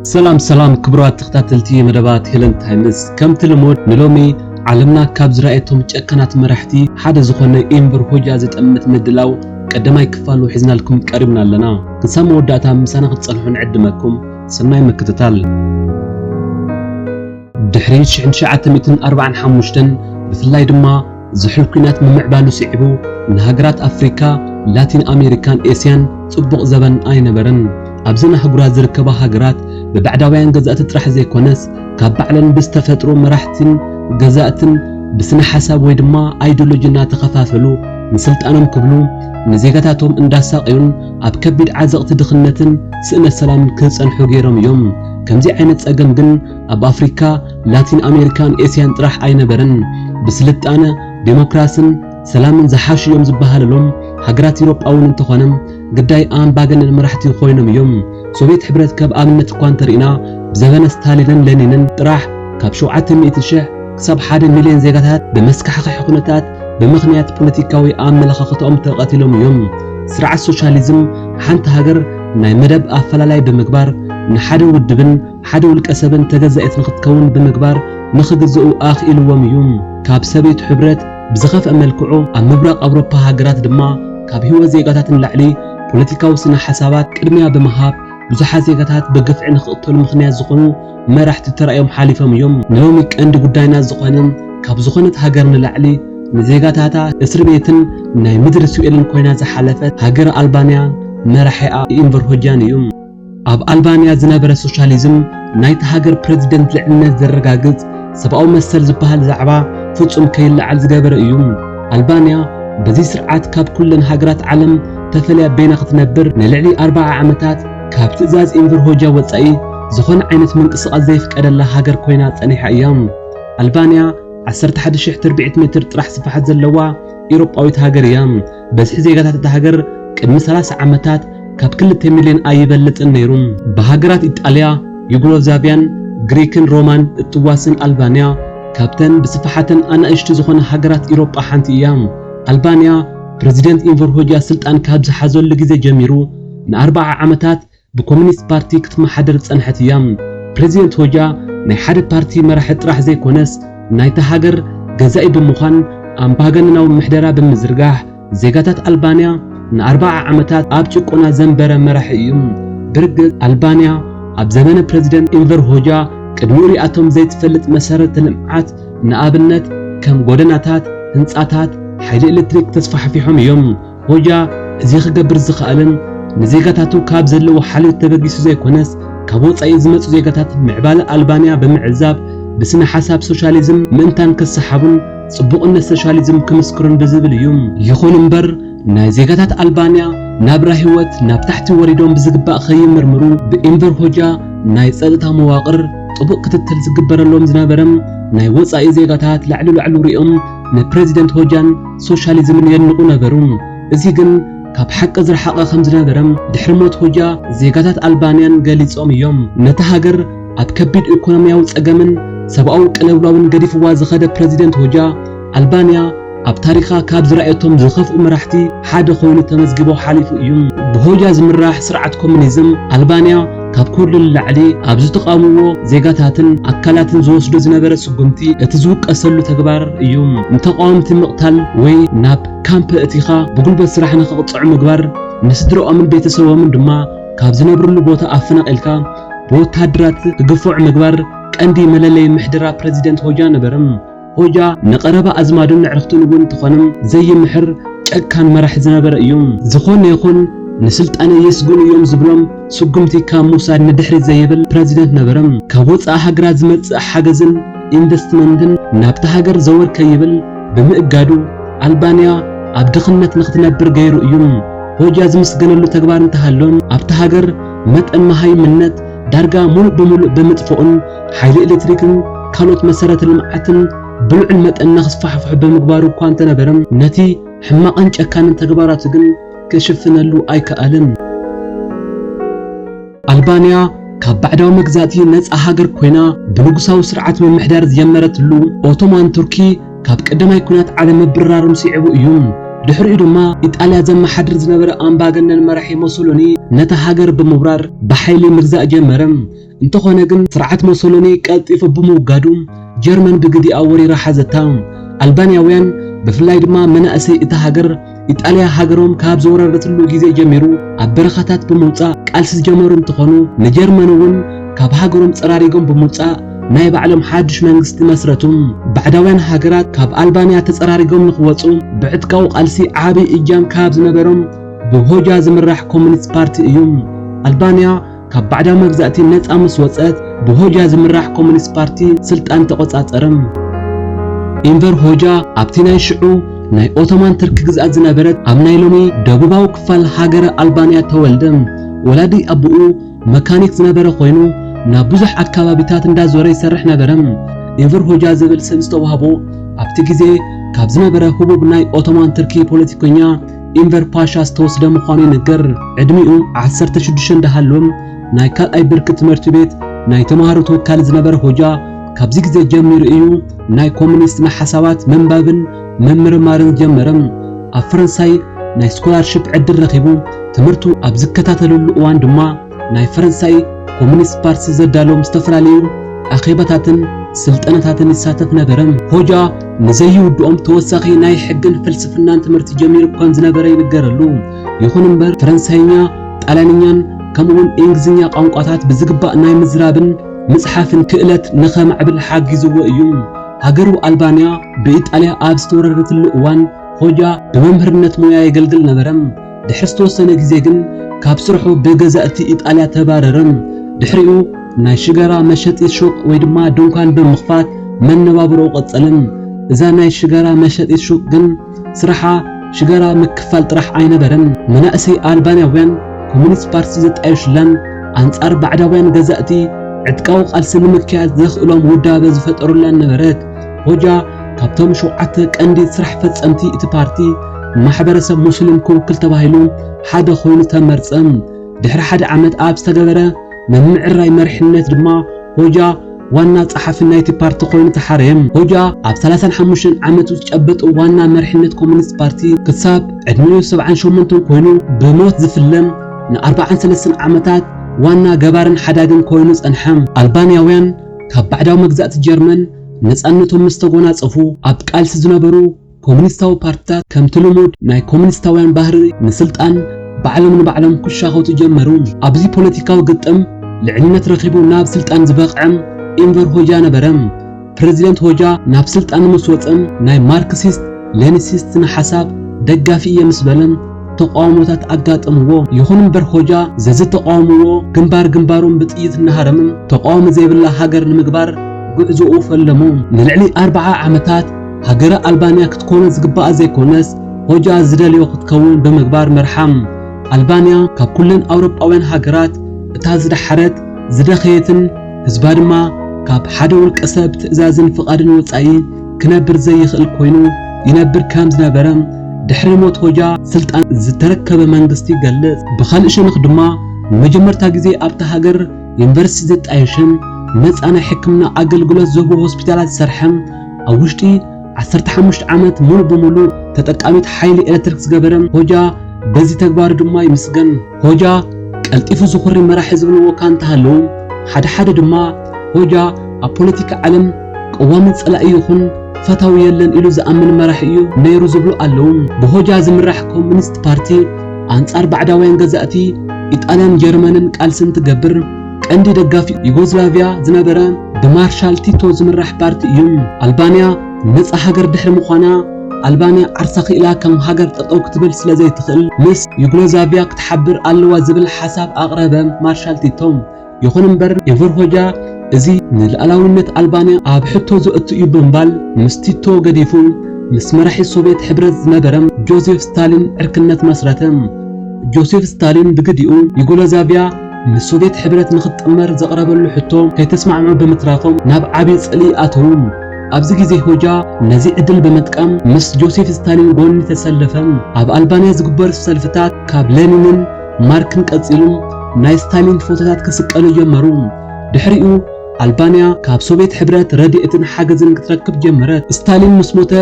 ሰላም ሰላም ክቡራት ተኸታተልቲ መደባት ሄለን ታይምስ፣ ከምቲ ልሙድ ንሎሚ ዓለምና ካብ ዝረኣየቶም ጨካናት መራሕቲ ሓደ ዝኾነ ኢንቨር ሆጃ ዝጠምት ምድላው ቀዳማይ ክፋሉ ሒዝናልኩም ቀሪብና ኣለና። ክሳብ መወዳእታ ምሳና ክትጸንሑ ንዕድመኩም። ሰናይ ምክትታል። ድሕሪ ሽሕን ትሽዓተ ሚእትን ኣርባዓን ሓሙሽተን ብፍላይ ድማ ዝሑል ኲናት ምምዕባሉ ስዒቡ ንሃገራት ኣፍሪካ፣ ላቲን ኣሜሪካን ኤስያን ጽቡቕ ዘበን ኣይነበረን። ኣብዘን ኣህጉራት ዝርከባ ሃገራት ብባዕዳውያን ገዛእቲ ጥራሕ ዘይኮነስ ካብ ባዕለን ብዝተፈጥሩ መራሕትን ገዛእትን ብስነ ሓሳብ ወይ ድማ ኣይዲዮሎጂ እናተኸፋፈሉ ንስልጣኖም ክብሉ ንዜጋታቶም እንዳሳቐዩን ኣብ ከቢድ ዓዘቕቲ ድኽነትን ስእነት ሰላምን ክጸንሑ ገይሮም እዮም። ከምዚ ዓይነት ጸገም ግን ኣብ ኣፍሪካ፣ ላቲን ኣሜሪካን ኤስያን ጥራሕ ኣይነበረን። ብስልጣነ፣ ዴሞክራስን ሰላምን ዝሓሹ እዮም ዝበሃለሎም ሃገራት ኢሮጳ እውን እንተኾነ ግዳይ ኣምባገነን መራሕቲ ኮይኖም እዮም። ሶቪየት ሕብረት ከም ኣብነት እኳ እንተርኢና ብዘበነ ስታሊንን ሌኒንን ጥራሕ ካብ ሸውዓተ ሚእቲ ሽሕ ክሳብ ሓደ ሚልዮን ዜጋታት ብመስካሕክሒ ኩነታት ብምኽንያት ፖለቲካዊ ኣመለኻኽታኦም ተቐቲሎም እዮም። ስርዓት ሶሻሊዝም ሓንቲ ሃገር ናይ መደብ ኣፈላላይ ብምግባር ንሓደ ውድብን ሓደ ውልቀ ሰብን ተገዛኢት ንክትከውን ብምግባር ንክግዝኡ ኣኽኢልዎም እዩ። ካብ ሰብየት ሕብረት ብዝኸፍአ መልክዑ ኣብ ምብራቕ ኣውሮፓ ሃገራት ድማ ካብ ህይወት ዜጋታት ንላዕሊ ፖለቲካዊ ስነ ሓሳባት ቅድሚያ ብምሃብ ብዙሓት ዜጋታት ብግፍዒ ንክቕተሉ ምኽንያት ዝኾኑ መራሕቲ ተራእዮም ሓሊፎም እዮም። ንሎሚ ቀንዲ ጉዳይና ዝኾነ ካብ ዝኾነት ሃገር ንላዕሊ ንዜጋታታ እስሪ ቤትን ናይ ምድሪ ሲኦልን ኮይና ዝሓለፈት ሃገር ኣልባንያ መራሒኣ ኢንቨር ሆጃን እዩ። ኣብ ኣልባንያ ዝነበረ ሶሻሊዝም ናይቲ ሃገር ፕረዚደንት ልዕልነት ዘረጋግጽ ሰብኣዊ መሰል ዝበሃል ዛዕባ ፍጹም ከይለዓል ዝገበረ እዩ። ኣልባንያ በዚ ስርዓት ካብ ኩለን ሃገራት ዓለም ተፈልያ በይና ክትነብር ንልዕሊ ኣርብዓ ዓመታት ካብ ትእዛዝ ኢንቨር ሆጃ ወጻኢ ዝኾነ ዓይነት ምንቅስቓስ ዘይፍቀደላ ሃገር ኮይና ጸኒሓ እያ። ኣልባንያ ዓሰርተ ሓደ ሽሕ ትርብዒት ሜትር ጥራሕ ስፍሓት ዘለዋ ኤውሮጳዊት ሃገር እያ። በዝሒ ዜጋታት እታ ሃገር ቅድሚ ሰላሳ ዓመታት ካብ ክልተ ሚልዮን ኣይበልጽን ነይሩ። ብሃገራት ኢጣልያ፣ ዩጎዝላቭያን ግሪክን ሮማን እትዋሰን ኣልባንያ ካብተን ብስፍሓተን ኣናእሽቲ ዝኾነ ሃገራት ኤውሮጳ ሓንቲ እያ። ኣልባንያ ፕረዚደንት ኢንቨር ሆጃ ስልጣን ካብ ዝሓዘሉ ግዜ ጀሚሩ ንኣርብዓ ዓመታት ብኮሙኒስት ፓርቲ ክትመሓደር ዝጸንሐት እያ። ፕረዚደንት ሆጃ ናይ ሓደ ፓርቲ መራሒ ጥራሕ ዘይኮነስ ናይታ ሃገር ገዛኢ ብምዃን ኣምባገነናዊ ምሕደራ ብምዝርጋሕ ዜጋታት ኣልባንያ ንኣርብዓ ዓመታት ኣብ ጭቆና ዘንበረ መራሒ እዩ። ብርግጽ ኣልባንያ ኣብ ዘመነ ፕረዚደንት ኢንቨር ሆጃ ቅድሚኡ ሪኣቶም ዘይትፈልጥ መሰረተ ልምዓት፣ ንኣብነት ከም ጎደናታት፣ ህንጻታት፣ ሓይሊ ኤሌክትሪክ ተስፋሕፊሖም እዮም። ሆጃ እዚ ክገብር ዝኸኣለን ንዜጋታቱ ካብ ዘለዎ ሓልዮት ተበጊሱ ዘይኮነስ ካብ ወጻኢ ዝመጹ ዜጋታት ምዕባለ ኣልባንያ ብምዕዛብ ብስነ ሓሳብ ሶሻሊዝም ምእንታን ክሰሓቡን ጽቡቕነት ሶሻሊዝም ክምስክሩን ብዝብል እዩ። ይኹን እምበር ናይ ዜጋታት ኣልባንያ ናብራ ህይወት ናብ ታሕቲ ወሪዶም ብዝግባእ ከይምርምሩ ብኢንቨር ሆጃ ናይ ጸጥታ መዋቕር ጥቡቕ ክትትል ዝግበረሎም ዝነበረም ናይ ወጻኢ ዜጋታት ላዕሊ ላዕሉ ሪኦም ንፕረዚደንት ሆጃን ሶሻሊዝምን የድንቑ ነበሩ። እዚ ግን ካብ ሓቂ ዝረሓቐ ከም ዝነበረ ድሕሪ ሞት ሆጃ ዜጋታት ኣልባንያን ገሊጾም እዮም። ነታ ሃገር ኣብ ከቢድ ኢኮኖሚያዊ ጸገምን ሰብኣዊ ቅልውላውን ገዲፍዋ ዝኸደ ፕረዚደንት ሆጃ ኣልባንያ ኣብ ታሪኻ ካብ ዝረኣየቶም ዝኸፍኡ መራሕቲ ሓደ ኮይኑ ተመዝጊቦ ሓሊፉ እዩ። ብሆጃ ዝምራሕ ስርዓት ኮሙኒዝም ኣልባንያ ካብ ኩሉ ንላዕሊ ኣብ ዝተቓወምዎ ዜጋታትን ኣካላትን ዝወስዶ ዝነበረ ስጉምቲ እቲ ዝውቀሰሉ ተግባር እዩ። ንተቓወምቲ ምቕታል ወይ ናብ ካምፕ እቲኻ ብጉልበት ስራሕ ንኽቕጽዑ ምግባር፣ ንስድረኦምን ቤተሰቦምን ድማ ካብ ዝነብርሉ ቦታ ኣፈናቒልካ ብወታደራት ክግፍዑ ምግባር ቀንዲ መለለዪ ምሕደራ ፕረዚደንት ሆጃ ነበረ። ሆጃ ንቐረባ ኣዝማዱን ኣዕርኽቱን እውን እንተኾነ ዘይምሕር ጨካን መራሒ ዝነበረ እዩ። ዝኾነ ይኹን ንስልጣነ የስግኡ እዮም ዝብሎም ስጉምቲ ካብ ምውሳድ ንድሕሪት ዘይብል ፕረዚደንት ነበረ። ካብ ወጻኢ ሃገራት ዝመጽእ ሓገዝን ኢንቨስትመንትን ናብታ ሃገር ዘወር ከይብል ብምእጋዱ ኣልባንያ ኣብ ድኽነት ንኽትነብር ገይሩ እዩ። ሆጃ ዝምስገነሉ ተግባር እንተሃሎ ኣብታ ሃገር መጠን መሃይምነት ዳርጋ ሙሉእ ብሙሉእ ብምጥፍኡን ሓይሊ ኤሌክትሪክን ካልኦት መሰረተ ልምዓትን ብልዑል መጠን ንኽስፋሕፍሑ ብምግባሩ እኳ እንተነበረ ነቲ ሕማቕን ጨካንን ተግባራቱ ግን ክሽፍነሉ ኣይከኣለን። ኣልባንያ ካብ ባዕዳዊ መግዛእቲ ነጻ ሃገር ኮይና ብንጉሳዊ ስርዓት ምምሕዳር ዝጀመረትሉ ኦቶማን ቱርኪ ካብ ቀዳማይ ኲናት ዓለም ምብርራሮም ስዒቡ እዩ። ድሕሪኡ ድማ ኢጣልያ ዘመሓድር ዝነበረ ኣምባገነን መራሒ ሞሶሎኒ ነታ ሃገር ብምውራር ብሓይሊ ምግዛእ ጀመረ። እንተኾነ ግን ስርዓት ሞሶሎኒ ቀልጢፉ ብምውጋዱ ጀርመን ብግዲኣ ወሪራ ሓዘታ። ኣልባንያውያን ብፍላይ ድማ መናእሰይ እታ ሃገር ኢጣልያ ሃገሮም ካብ ዝወረረትሉ ግዜ ጀሚሩ ኣብ በረኻታት ብምውጻእ ቃልሲ ዝጀመሩ እንትኾኑ ንጀርመን እውን ካብ ሃገሮም ጸራሪጎም ብምውጻእ ናይ ባዕሎም ሓድሽ መንግስቲ መስረቱ። ባዕዳውያን ሃገራት ካብ ኣልባንያ ተጸራሪጎም ንክወጹ ብዕጥቃዊ ቃልሲ ዓቢ እጃም ካብ ዝነበሮም ብሆጃ ዝምራሕ ኮሙኒስት ፓርቲ እዩ። ኣልባንያ ካብ ባዕዳዊ መግዛእቲ ነጻ ምስ ወጸት ብሆጃ ዝምራሕ ኮሙኒስት ፓርቲ ስልጣን ተቆጻጸረ። ኢንቨር ሆጃ ኣብቲ ናይ ሽዑ ናይ ኦቶማን ትርኪ ግዝኣት ዝነበረት ኣብ ናይ ሎሚ ደቡባዊ ክፋል ሃገረ ኣልባንያ ተወልደ። ወላዲ ኣቦኡ መካኒክ ዝነበረ ኮይኑ ናብ ብዙሕ ኣካባቢታት እንዳዞረ ይሰርሕ ነበረ። ኢንቨር ሆጃ ዝብል ስም ዝተዋህቦ ኣብቲ ግዜ ካብ ዝነበረ ህቡብ ናይ ኦቶማን ትርኪ ፖለቲከኛ ኢንቨር ፓሻ ዝተወስደ ምዃኑ ይንገር። ዕድሚኡ ዓሰርተ ሽዱሽተ እንዳሃለወ ናይ ካልኣይ ብርኪ ትምህርቲ ቤት ናይ ተማሃሮ ተወካሊ ዝነበረ ሆጃ ካብዚ ግዜ ጀሚሩ እዩ ናይ ኮሙኒስት ናይ ሓሳባት ምንባብን ምምርማርን ዝጀመረ። ኣብ ፈረንሳይ ናይ ስኮላርሺፕ ዕድል ረኺቡ ትምህርቱ ኣብ ዝከታተለሉ እዋን ድማ ናይ ፈረንሳይ ኮሙኒስት ፓርቲ ዘዳለዎም ዝተፈላለዩ ኣኼባታትን ስልጠናታትን ይሳተፍ ነበረ። ሆጃ ንዘይውድኦም ተወሳኺ ናይ ሕግን ፍልስፍናን ትምህርቲ ጀሚሩ ከም ዝነበረ ይንገረሉ። ይኹን እምበር ፈረንሳይኛ፣ ጣልያንኛን ከምኡውን እንግሊዝኛ ቋንቋታት ብዝግባእ ናይ ምዝራብን ምጽሓፍን ክእለት ንኸማዕብል ሓጊዝዎ እዩ። ሃገሩ ኣልባንያ ብኢጣልያ ኣብ ዝተወረረትሉ እዋን ሆጃ ብመምህርነት ሞያ የገልግል ነበረ። ድሕሪ ዝተወሰነ ግዜ ግን ካብ ስርሑ ብገዛእቲ ኢጣልያ ተባረረ። ድሕሪኡ ናይ ሽጋራ መሸጢ ሹቕ ወይ ድማ ድንኳን ብምኽፋት መነባብሮኡ ቀጸለ። እዛ ናይ ሽጋራ መሸጢ ሹቕ ግን ስራሓ ሽጋራ ምክፋል ጥራሕ ኣይነበረን። መናእሰይ ኣልባንያውያን ኮሙኒስት ፓርቲ ዘጣየሹላን ኣንጻር ባዕዳውያን ገዛእቲ ዕጥቃዊ ቃልሲ ንምክያድ ዘኽእሎም ውዳበ ዝፈጠሩላን ነበረት። ሆጃ ካብቶም ሸውዓተ ቀንዲ ስራሕ ፈጸምቲ እቲ ፓርቲ ማሕበረሰብ ሙስሊም ክውክል ተባሂሉ ሓደ ኮይኑ ተመርጸ። ድሕሪ ሓደ ዓመት ኣብ ዝተገበረ ምምዕራይ መሪሕነት ድማ ሆጃ ዋና ጸሓፊ ናይቲ ፓርቲ ኮይኑ ተሓረየ። ሆጃ ኣብ ሰላሳን ሓሙሽተን ዓመቱ ዝጨበጦ ዋና መሪሕነት ኮሙኒስት ፓርቲ ክሳብ ዕድሚኡ ሰብዓን ሸሞንተን ኮይኑ ብሞት ዝፍለ ንኣርባዓን ሰለስተን ዓመታት ዋና ገባርን ሓዳግን ኮይኑ ጸንሐ። ኣልባንያውያን ካብ ባዕዳዊ መግዛእቲ ጀርመን ነጻነቶም ምስ ተጎናጸፉ ኣብ ቃልሲ ዝነበሩ ኮሙኒስታዊ ፓርቲታት ከምቲ ልሙድ ናይ ኮሙኒስታውያን ባህሪ ንስልጣን ባዕሎም ንባዕሎም ክሻኸቱ ጀመሩ። ኣብዚ ፖለቲካዊ ግጥም ልዕልነት ረኺቡ ናብ ስልጣን ዝበቕዐ ኢንቨር ሆጃ ነበረ። ፕረዚደንት ሆጃ ናብ ስልጣን ምስ ወጸ ናይ ማርክሲስት ሌኒሲስት ስነ ሓሳብ ደጋፊ እየ ምስ በለ ተቃውሞታት ኣጋጠምዎ። ይኹን እምበር ሆጃ ዘዚ ተቃውምዎ ግንባር ግንባሮም ብጥይት እናሃረመ ተቃውሞ ዘይብላ ሃገር ንምግባር ጉዕዞኡ ፈለሞ። ንልዕሊ ኣርብዓ ዓመታት ሃገረ ኣልባንያ ክትኮኖ ዝግባኣ ዘይኮነስ ሆጃ ዝደልዮ ክትከውን ብምግባር መርሓ። ኣልባንያ ካብ ኩለን ኣውሮጳውያን ሃገራት እታ ዝደሓረት ዝደኸየትን ህዝባ ድማ ካብ ሓደ ውልቀ ሰብ ትእዛዝን ፍቓድን ወጻኢ ክነብር ዘይኽእል ኮይኑ ይነብር ከም ዝነበረ ድሕሪ ሞት ሆጃ ስልጣን ዝተረከበ መንግስቲ ይገልጽ። ብኻልእ ሸነኽ ድማ ንመጀመርታ ግዜ ኣብታ ሃገር ዩኒቨርሲቲ ዘጣየሸን ነጻ ናይ ሕክምና ኣገልግሎት ዝህቡ ሆስፒታላት ዝሰርሐን ኣብ ውሽጢ ዓሰርተ ሓሙሽተ ዓመት ሙሉ ብሙሉ ተጠቃሚት ሓይሊ ኤሌክትሪክ ዝገበረ ሆጃ በዚ ተግባሩ ድማ ይምስገን። ሆጃ ቀልጢፉ ዝኹሪ መራሒ ዝብልዎ እኳ እንተሃለዉ ሓደ ሓደ ድማ ሆጃ ኣብ ፖለቲካ ዓለም ቀዋሚ ጸላኢ ይኹን ፈታዊ የለን ኢሉ ዝኣምን መራሒ እዩ ነይሩ ዝብሉ ኣለዉ። ብሆጃ ዝምራሕ ኮሙኒስት ፓርቲ ኣንጻር ባዕዳውያን ገዛእቲ ኢጣልያን ጀርመንን ቃልሲ እንትገብር ቀንዲ ደጋፊ ዩጎዝላቪያ ዝነበረ ብማርሻል ቲቶ ዝምራሕ ፓርቲ እዩ። ኣልባንያ ነጻ ሃገር ድሕሪ ምዃና ኣልባንያ ዓርሳ ክኢላ ከም ሃገር ጠጠው ክትብል ስለ ዘይትኽእል ምስ ዩጎዝላቪያ ክትሓብር ኣለዋ ዝብል ሓሳብ ኣቕረበ ማርሻል ቲቶ። ይኹን እምበር ኢንቨር ሆጃ እዚ ንልኣላውነት ኣልባንያ ኣብ ሕቶ ዘእቱ እዩ ብምባል ምስ ቲቶ ገዲፉ ምስ መራሒ ሶቪየት ሕብረት ዝነበረ ጆሴፍ ስታሊን ዕርክነት መስረተ። ጆሴፍ ስታሊን ብግዲኡ ዩጎዝላቪያ ምስ ሶቪየት ሕብረት ንክትጥመር ዘቕረበሉ ሕቶ ከይተስማዕምዑ ብምትራፎም ናብ ዓቢ ጽልኢ ኣተዉ። ኣብዚ ግዜ ሆጃ ነዚ ዕድል ብምጥቃም ምስ ጆሴፍ ስታሊን ጎኒ ተሰለፈ። ኣብ ኣልባንያ ዝግበሩ ሰልፍታት ካብ ሌኒንን ማርክን ቀጺሉ ናይ ስታሊን ፎቶታት ክስቀሉ ጀመሩ። ድሕሪኡ ኣልባንያ ካብ ሶቪየት ሕብረት ረድኤትን ሓገዝን ክትረክብ ጀመረት። ስታሊን ምስ ሞተ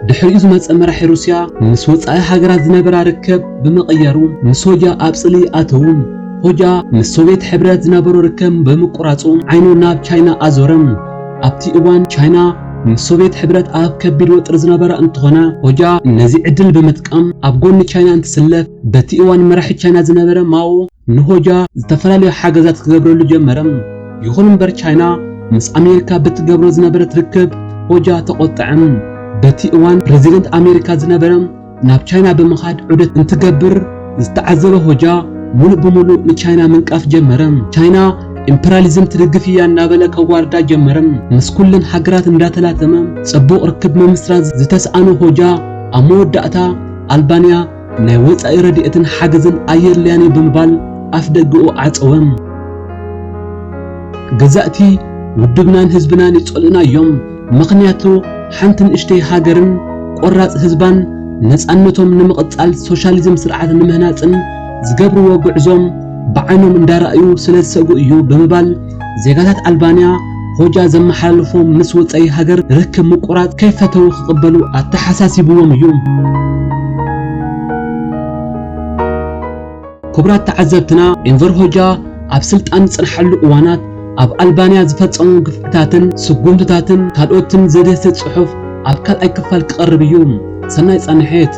ድሕሪኡ ዝመጸ መራሒ ሩስያ ምስ ወጻኢ ሃገራት ዝነበራ ርክብ ብምቕያሩ ምስ ሆጃ ኣብ ጽልኢ ኣተዉ። ሆጃ ምስ ሶቪየት ሕብረት ዝነበሮ ርክብ ብምቁራጹ ዓይኑ ናብ ቻይና ኣዞረ። ኣብቲ እዋን ቻይና ምስ ሶቪየት ሕብረት ኣብ ከቢድ ወጥሪ ዝነበራ እንትኾና፣ ሆጃ ነዚ ዕድል ብምጥቃም ኣብ ጎኒ ቻይና እንትስለፍ፣ በቲ እዋን መራሒ ቻይና ዝነበረ ማኦ ንሆጃ ዝተፈላለዩ ሓገዛት ክገብረሉ ጀመረ። ይኹን እምበር ቻይና ምስ ኣሜሪካ ብትገብሮ ዝነበረት ርክብ ሆጃ ተቖጥዐ። በቲ እዋን ፕሬዚደንት ኣሜሪካ ዝነበረ ናብ ቻይና ብምኻድ ዑደት እንትገብር ዝተዓዘበ ሆጃ ሙሉእ ብሙሉእ ንቻይና ምንቃፍ ጀመረ። ቻይና ኢምፐሪያሊዝም ትድግፍ እያ እናበለ ከዋርዳ ጀመረ። ምስ ኩለን ሃገራት እንዳተላተመ ጽቡቕ ርክብ ምምስራት ዝተስኣኖ ሆጃ ኣብ መወዳእታ ኣልባንያ ናይ ወጻኢ ረድኤትን ሓገዝን ኣየድልያን እዩ ብምባል ኣፍ ደገኡ ዓጸወ። ገዛእቲ ውድብናን ህዝብናን ይጸልኡና እዮም። ምኽንያቱ ሓንቲ ንእሽተይ ሃገርን ቆራጽ ህዝባን ነጻነቶም ንምቕጻል ሶሻሊዝም ስርዓት ንምህናጽን ዝገብርዎ ጉዕዞም ብዓይኖም እንዳረኣዩ ስለ ዝሰግኡ እዩ ብምባል ዜጋታት ኣልባንያ ሆጃ ዘመሓላልፎ ምስ ወጻኢ ሃገር ርክብ ምቁራጽ ከይፈተው ክቕበሉ ኣተሓሳሲብዎም እዩ። ክቡራት ተዓዘብትና፣ ኤንቨር ሆጃ ኣብ ስልጣን ዝጸንሓሉ እዋናት ኣብ ኣልባንያ ዝፈጸሙ ግፍዕታትን ስጉምትታትን ካልኦትን ዘድህሰ ጽሑፍ ኣብ ካልኣይ ክፋል ክቐርብ እዩ። ሰናይ ጻንሒት።